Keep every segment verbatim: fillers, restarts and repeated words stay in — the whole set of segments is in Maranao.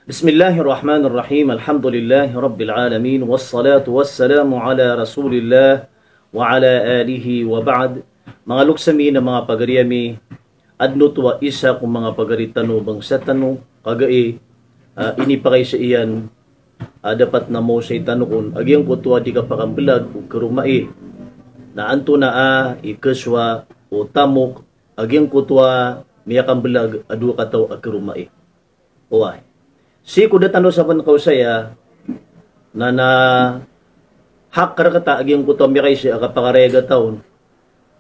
Bismillahirrahmanirrahim. Alhamdulillahi Rabbil Alamin. Wassalatu wassalamu ala Rasulillah wa ala alihi wa ba'd. Manga loks ami na manga pagari ami, adn oto a isa ko manga pagari tano bangsa tano, kagai, ah, inipakay sa iyan, ah, dapat na maosay tano kon a giyangkoto a di kapakamblag o karomai. Na antonaa i kasowa o tamok a giyangkoto a miyakamblag a dowa kataw a karomai. Oway. Sii ko da tano sa pn kaosaya, na, na hak rkta a giyangkoto a miyakaisa a kapakarayag a taw on.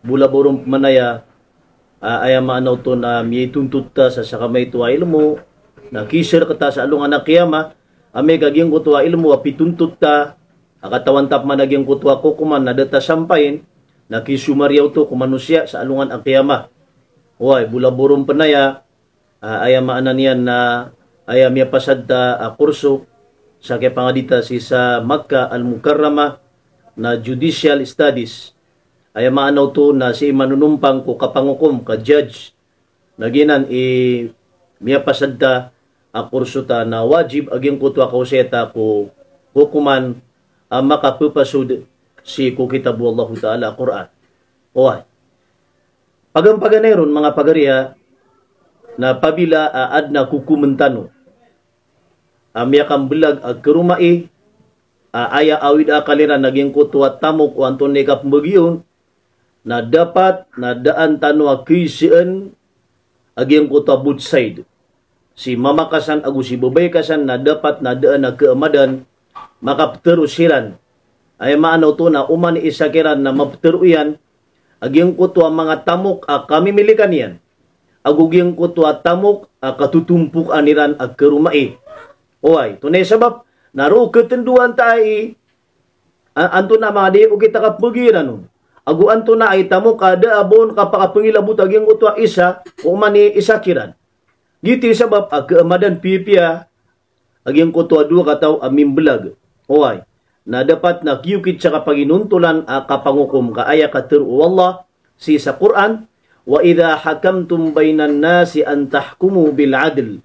Bo labaw ron pman aya, ah, aya maana oto na miyatontot ta sa sakamaito a ilmo, na kiisa rkta sa alongan a qiyamah, amay ka giyangkoto a ilmo a pitontot ta, a katawan ta pman a giyangkoto a kokoman na da ta sampayin, na kisomariya oto ko manosiya sa alongan a qiyamah. Oway, bo labaw ron pman aya, ah, aya maana niyan na aya miyapasad ta a kurso sa kiyapangadita sii sa Makkah Al-Mukarramah na Judicial Studies. Aya maana oto na sii manonompang ko kapangokom, ka judge. Na giyanan i miyapasad ta a kurso ta na wajib a giyangkoto a kaosaya ta ko kokoman a makapphasod sii ko kitab o Allahu Ta'ala a Qur'an. Oway. Pagampaganay ron, manga pagari a, na apabila a adn a kokomn tano a miyakamblag a karomai, a aya awid a akal iran a giyangkoto a tamok o antonaa i kapmbagi on, na dapat na daan tano a kaisaan a giyangkoto a both side. Si mama ka san ago si babay ka san na dapat na daan a kaamadan, makaptharo siran. Aya maana oto na oman i isa kiran na maptharo iyan a giyangkoto a manga tamok a kamimilikan iyan, ago giyangkoto a tamok a katotompokan iran a karomai. Oway, antonaa i sabap, na roo khatndoan ta ai, a-, antonaa i manga di okit a kapmbagi iran on, ago antonaa i tamok a da a ba on kapakapangilabot a giyangkoto a isa, o oman i isa kiran. Giyoto i sabap a kaamadan piyapiya a giyangkoto a dowa kataw a mimblag. Oway. Na dapat na kiyokit sa kapaginontolan a kapangokom ka aya katharo o Allah sii sa Qur'an, "Wa idha hakamtum bainan nasi an tahkumu bil adl."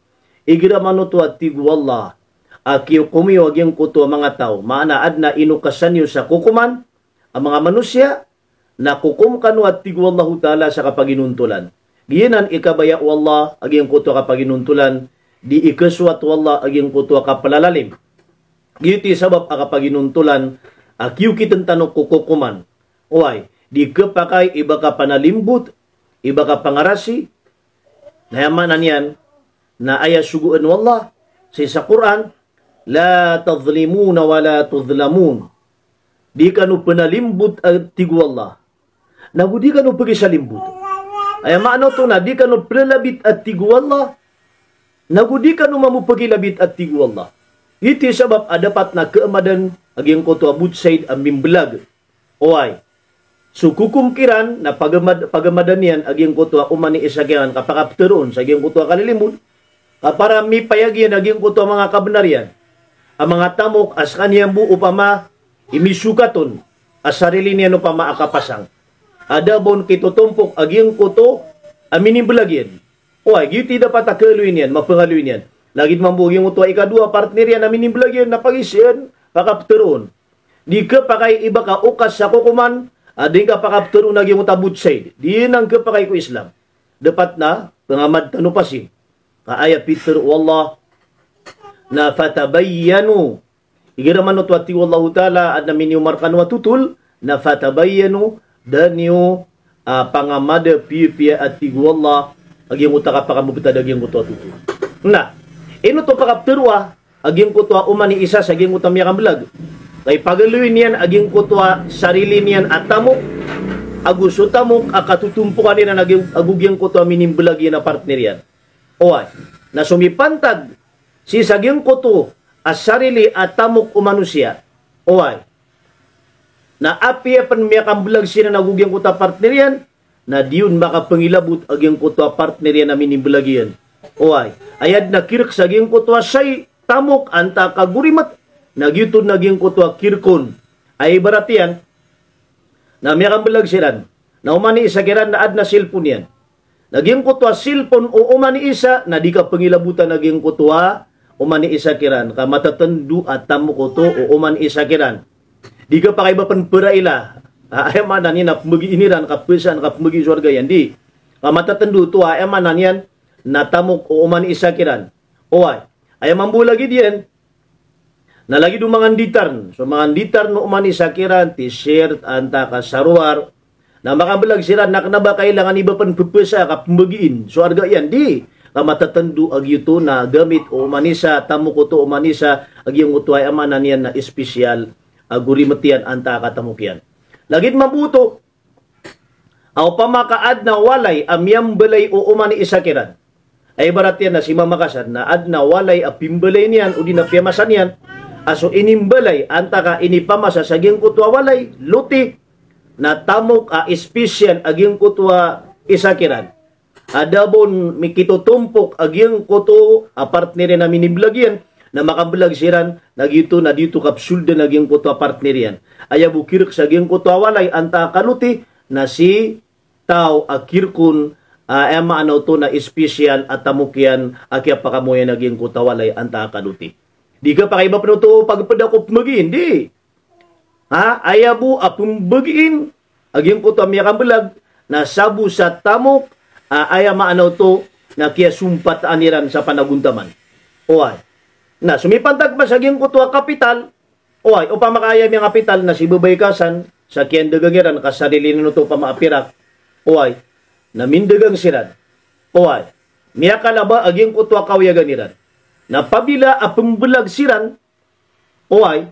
Igira man oto a tig o Allah a kiyokom iyo a giyangkoto a manga taw, maana adn a inokasan iyo sa kokoman a manga manosiya, na kokom kano a tig o Allahu Ta'ala sa kapaginontolan. Giyanan i kabaya o Allah a giyangkoto a kapaginontolan, di ikasowat o Allah a giyangkoto a kaplalalim. Giyoto i sabap a kapaginontolan a kiyokitn tano ko kokoman. Oway, di khapakay i ba ka panalimbot, i ba ka pangarasi. Na aya maana niyan, na aya sogoan o Allah sii sa Qur'an, "La tadhlimuna wa la tudhlamun." Di kano pnalimbot a tig o Allah, nago di kano pkisalimbot. Aya maana oto na di kano plabit a tig o Allah, nago di kano mambo pkilabit a tig o Allah. Giyoto i sabap a dapat na kaamadan a giyangkoto a both side a mimblag. Oway. So kokom kiran na pagamad-, pagamadan iyan a giyangkoto a oman i isa kiran kapakaptharoon sa giyangkoto a kalilimod. Ka para mipayag iyan a giyangkoto a manga kabnar iyan a manga tamok a skaniyan bo opama i misokat on a sarili niyan opama a kapasang. A da bo on kitotompok a giyangkoto a minimbelag iyan. Oway, giyoto i dapat a kaaloy niyan, mapangaloy niyan. Lagid mambo giyangkoto a ikadowa partner iyan a minimbelag iyan na pagisaan, pakaptharoon. Di khapakay i ba ka okas sa kokoman a di ngka pakaptharoon a giyangkoto a both side. Di nan khapakay ko Islam. Dapat na pangamad tano pasin. Ka aya pitharo o Allah na fatabayyanu. Igira man oto a tig o Allahu Ta'ala a adn a miniyomarkan o a totol, na fatabayyanu, da niyo, ah, pangamada piyapiya a tig o Allah a giyangkoto a kapakamabtad a giyangkoto a totol. Na ino oto pakaptharoa a giyangkoto a oman i isa sa giyangkoto a miyakambelag? Ka ipagaloy niyan a giyangkoto a sarili niyan a tamok, ago so tamok a katotompokan iran a giy-, ago giyangkoto a minimbelag iyan a partner iyan. Oway, na somipantag sii sa giyangkoto a sarili a tamok o manosiya. Oway. Na apiya pn miyakambelag siran ago giyangkoto a partner iyan, na di on makapangilabot a giyangkoto a partner iyan a minimbelag iyan. Oway. Aya dn a kirk sa giyangkoto a say tamok antaa ka gorimat, na giyoto na giyangkoto a kirk on. Aya ibarat iyan, na miyakambelag siran. Na oman i isa kiran na adn a cellphone iyan. Na giyangkoto a cellphone o oman i isa na di kapangilabotan a giyangkoto a oman i isa kiran, ka matatendo a tamok oto o oman i isa kiran. Di ka pakaiba pen pera ila. Ah, aya maana niyan na pembagiin iran, ka pesaan, ka pembagi so arga iyan. Di. Ka matatendo oto, aya maana niyan na tamok o oman i isa kiran. Oway. Aya mambo lagid iyan, na lagid o manganditarn. So manganditarn o oman i isa kiran, t-shirt, antaa ka sarowar. Na makambelag siran na kena ba kailangan i ba pen pepesa ka pembagiin so arga iyan. Di. Ka matatendo a giyoto na gamit o oman i isa, tamok oto o oman i isa, a giyangkoto aya maana niyan na espesyal a gorimet iyan antaa ka tamok iyan. Lagid mambo oto, a opama ka aden a walay a miyambalay o oman i isa kiran. Ay ibarat iyan na si Mama Kasan na aden a walay a pimbalay niyan odi na piyamasa niyan a so inimbalay antaa ka inipamasa sa giyangkoto a walay, loti, na tamok a espesyal a giyangkoto a isa kiran. A da bo mikitotompok a giyangkoto a partner iyan a minibelag iyan, na makambelag siran, na giyoto, na di oto kapsolden a giyangkoto a partner iyan. Aya bo kirek sa giyangkoto a walay antaa ka loti, na si taw a kirek on, a, aya maana oto na espesyal a tamok iyan a kiyapakamoyan a giyangkoto a walay antaa ka loti. Di ka pakaiba pen oto pagpeda ko pembagiin, di. Ha, aya bo a pembagiin a giyangkoto a miyakambelag, na sabo sa tamok, a, aya maana oto na kiyasompataan iran sa panagontaman. Oway. Na so mipantag pa sa giyangkoto a kapital, oway, opama ka aya miyakapital na si Babay Kasan, sa kiyandagang iran ka sarili niyan oto opama a pirak. Oway, na mindagang siran. Oway, miyakalaba a giyangkoto a kawiyagan iran. Na pabila a pembelag siran, oway,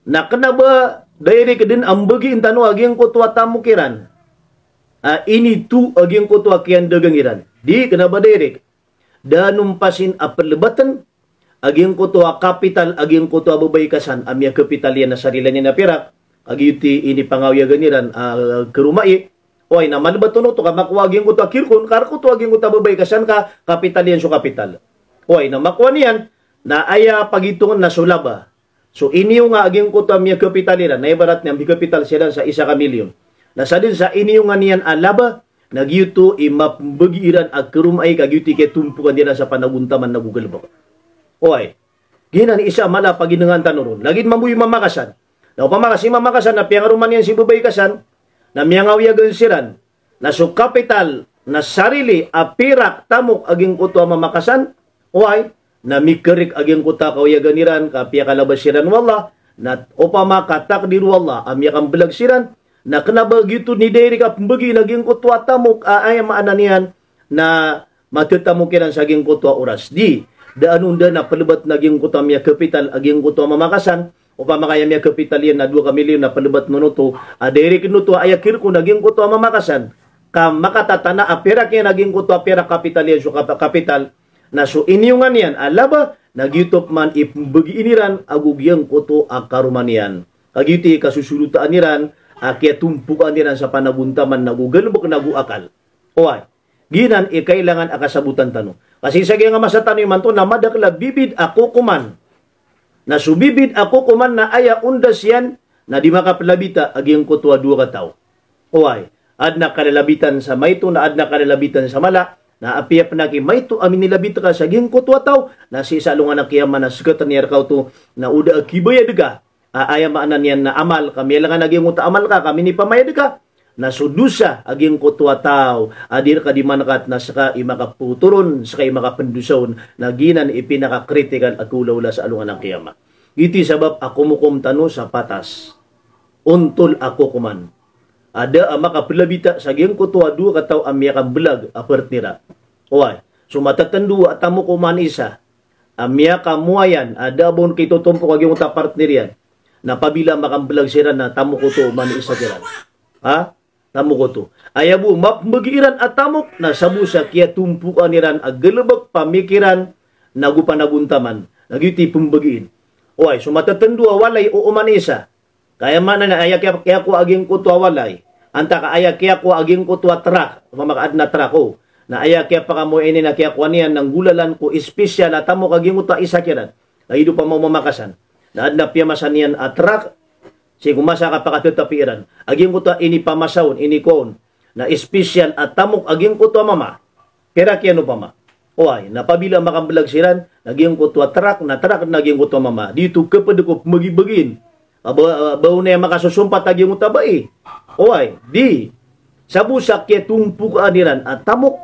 na kena ba direct den a mbagiin tano a giyangkoto a tamok iran a inito a giyangkoto a kiyandagang iran. Di, kena ba direct. Da anon pasin a pelebaten a giyangkoto a kapital a giyangkoto a Babay Kasan a miyakapital iyan a sarili niyan a pirak, ka giyoto i inipangawiyagan iran a karomai. Oway, na malebat on oto ka makowa a giyangkoto a kirek on, ka rek oto a giyangkoto a Babay Kasan ka kapital iyan so kapital. Oway, na makowa niyan, na aya pagitongen na so laba. So iniyonga a giyangkoto a miyakapital iran, na ibarat niyan miyakapital siran sa isa ka milyon. Na sadn sa iniyonga niyan a laba, na giyoto i mapembagi iran a karomai ka giyoto i kiyatompokan iran sa panagontaman ago galebek. Oway. Giyanan i isa a mala a paginengaan tano ron. Lagid mambo i Mama Kasan. Na opama ka si Mama Kasan na piyangaroma niyan si Babay Kasan, na miyangawiyagan siran, na so kapital na sarili a pirak tamok a giyangkoto a Mama Kasan, oway, na mikerik a giyangkoto a kawiyagan iran, ka piyakalabas iran o Allah, na opama ka takdir o Allah a miyakambelag siran, na kena ba giyoto i direct a pembagiin a giyangkoto a tamok a aya maana niyan na matatamok iran sa giyangkoto a oras. Di, da anon den a pelebat na giyangkoto a miyakapital a giyangkoto a Mama Kasan, opama ka aya miyakapital iyan na dowa ka milyon na pelebat on oto, a direct on oto a aya kirek on a giyangkoto a Mama Kasan. Ka makatatana a pirak iyan a giyangkoto a pirak kapital iyan so kap-, kapital, na so iniyonga niyan a laba, na giyoto pman i pembagiin iran ago giyangkoto a karoma niyan. Ka giyoto i kasosolotaan iran a kiyatompokan iran sa panagontaman ago galebek ago akal. Oway. Giyanan i kailangan a kasabotan tano. Ka sii sa giyangkai a masa tano imanto na madakel a bibid a kokoman. Na so bibid a kokoman na aya ondas iyan na di makapelabita a giyangkoto a dowa kataw. Oway, aden a kalalabitan sa maito, na aden a kalalabitan sa mala, na apiya pen a ki maito a minilabit ka sa giyangkoto a taw, na sii sa alongan a kiyama na sekatan iyan reka oto, na o da a kibayad ka a, aya maana niyan na amal, ka miyalangan a giyangkoto a amal ka, ka minipamayad ka, na so dosa a giyangkoto a taw a di reka di mankat na seka i makapotoron, seka i makapendosaon, na giyanan i pinaka-critical a kaolaola sa alongan a kiyama. Giyoto i sabap a komokom tano sa patas. Ontol a kokoman. A da a makapelabita sa giyangkoto a dowa kataw a miyakambelag a partner iran. Oway, so matatendo a tamok o oman i isa a miyakamoayan a da a ba on kitotompok a giyangkoto a partner iyan. Na pabila makambelag siran na tamok oto o oman i isa kiran. Ha? Tamok oto. Aya bo mapembagi iran a tamok na sabo sa kiyatompokan iran a galebek, pamikiran, nago panagontaman. Na giyoto i pembagiin. Oway, so matatendo a walay o oman i isa. Ka aya maana niyan aya kiya-, kiyakowa a giyangkoto a walay. Antaa ka aya kiyakowa a giyangkoto a trak. Opama ka aden a trak, o. Na aya kiyapakamoayan iyan na kiyakowa niyan na nggolalan ko espesyal a tamok a giyangkoto a isa kiran. Lagid opama o Mama Kasan. Na aden a piyamasa niyan a trak. Sii ko masa a kapakatetapi iran. A giyangkoto a inipamasa on, inikowa on. Na espesyal a tamok a giyangkoto a mama. Pirak iyan opama. Oway, na apabila makamblag siran, na giyangkoto a trak, na trak na giyangkoto a mama. Di oto kapd ko pmbagi-bagiin. A ba, a ba on aya makasosompat a giyangkoto a bai. Oway, di. Sabo sa kiyatompokaan iran a tamok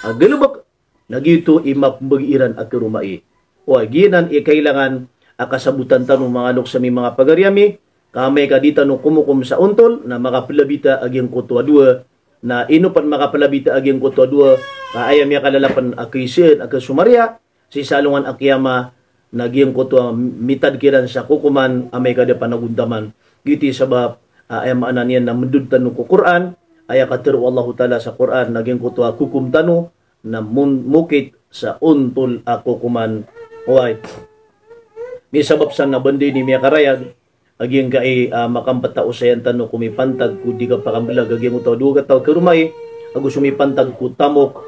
a galbk, na giyoto i mapmbagi iran a karoma i. Oway, giyanan i kailangan a kasabotan tano manga loks ami, manga pagari ami, ka amay ka di tano komokom sa ontol, na makaplabita a giyangkoto a dowa, na ino pn makaplabita a giyangkoto a dowa, ka aya miyakalala pn a kaisaan a kasomariya sii sa alongan a kiyama, na giyangkoto a mitad kiran sa kokoman amay ka da panagontaman. Giyoto i sabap a aya maana niyan na mndod tano ko Qur'an, aya katharo o Allahu Ta'ala sa Qur'an, na giyangkoto a kokom tano na mon-, mokit sa ontol a kokoman. Oway. Misabap san na ba anda ini miyakarayag a giyangkai a makampataosayan tano ko mipantag ko di kapakamblag a giyangkoto a dowa kataw a karoma i, ago so mipantag ko tamok,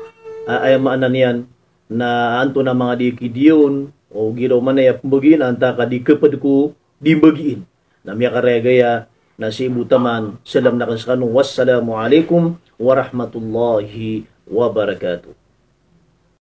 a aya maana niyan na antonaa manga di kidiyaon o giraw man aya pmbagiin, antaa ka di kapd ko di mbagiin. Na miyakarayag aya, na sii bo taman, salam akn skano, wassalamu alaikum warahmatullahi wabarakatuh.